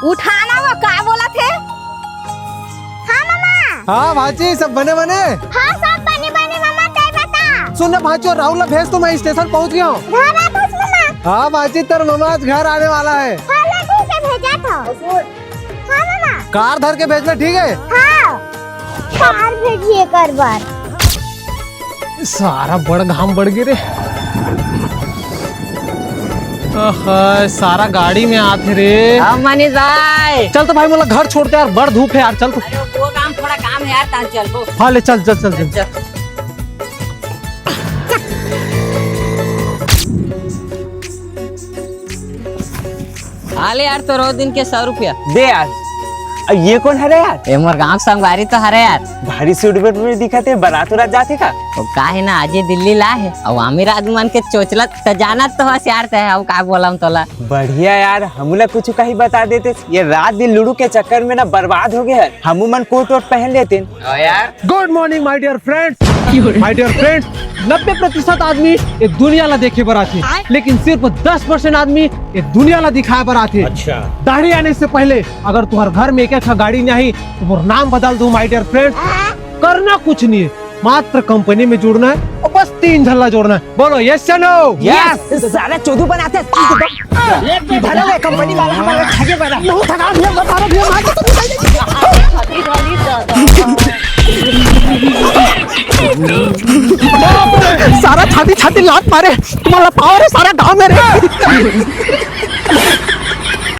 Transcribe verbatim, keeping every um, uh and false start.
उठाना वो का बोलत हे? हाँ मामा। हाँ भांची, सब बने बने। हाँ, सब बने बने मामा, तैं बता। सुन ना भांची, राहुल ला भेज तो, मैं स्टेशन पहुंच गया हूँ। घर आ बस मामा। हाँ भांची, तेरा मामा आज घर आने वाला है। हाँ, ला ठीक है, भेजा था। हाँ मामा। कार धर के भेजना, ठीक है? हाँ। कार भेजिए कर बार। सारा बड़ घाम बढ़ गे रे। अहय, सारा गाड़ी में आथे रे। अब मनीष आय। चल तो भाई, मोला घर छोड़ दे यार, बड़ धूप है यार, चल तो। अरे वो काम, थोड़ा काम है यार, तान चल वो। हाँ ले चल, चल, चल, चल। चल। हाले यार, तोर ओ दिन के सौ रुपया। दे यार। अ, ये कोन हरे यार? ए, मोर गांव संगवारी तो हरे यार। भारी सूट बूट में दिखत हे, बारात उरात जाथे का? वो का हे ना, आज ये दिल्ली ला हे, अउ अमीर आदमी मन के चोचला त जानत तो हस यार ते, अउ का बोलम तोला। बढ़िया यार, हमू ला कुछ कहीं बता देते। ये रात दिन लूडो के चक्कर में ना बर्बाद हो गए हैं। हमू मन कोट वोट पहन लेते। ओ यार। Good morning my dear friends। My dear friends, नब्बे प्रतिशत आदमी ये दुनिया ला देखे बर आथे, लेकिन सिर्फ दस परसेंट आदमी ये दुनिया ला दिखाए बर आथे। अच्छा। दाढ़ी आने से पहले अगर तुम्हारे घर में एक एक गाड़ी नहीं, तो मोर नाम बदल दो my dear friends। करना कुछ नहीं है, मात्र कंपनी में जुड़ना है और बस तीन झल्ला जोड़ना है। बोलो yes या no? Yes। सारा चोदू बनाते हैं। भरा हुआ कंपनी वाला हमारा ठगे बना। नहीं थका भैया, बता रहा भैया, मार दो। सारा छाती छाती लात मारे, तुम्हारा पावर है सारा गांव में रे।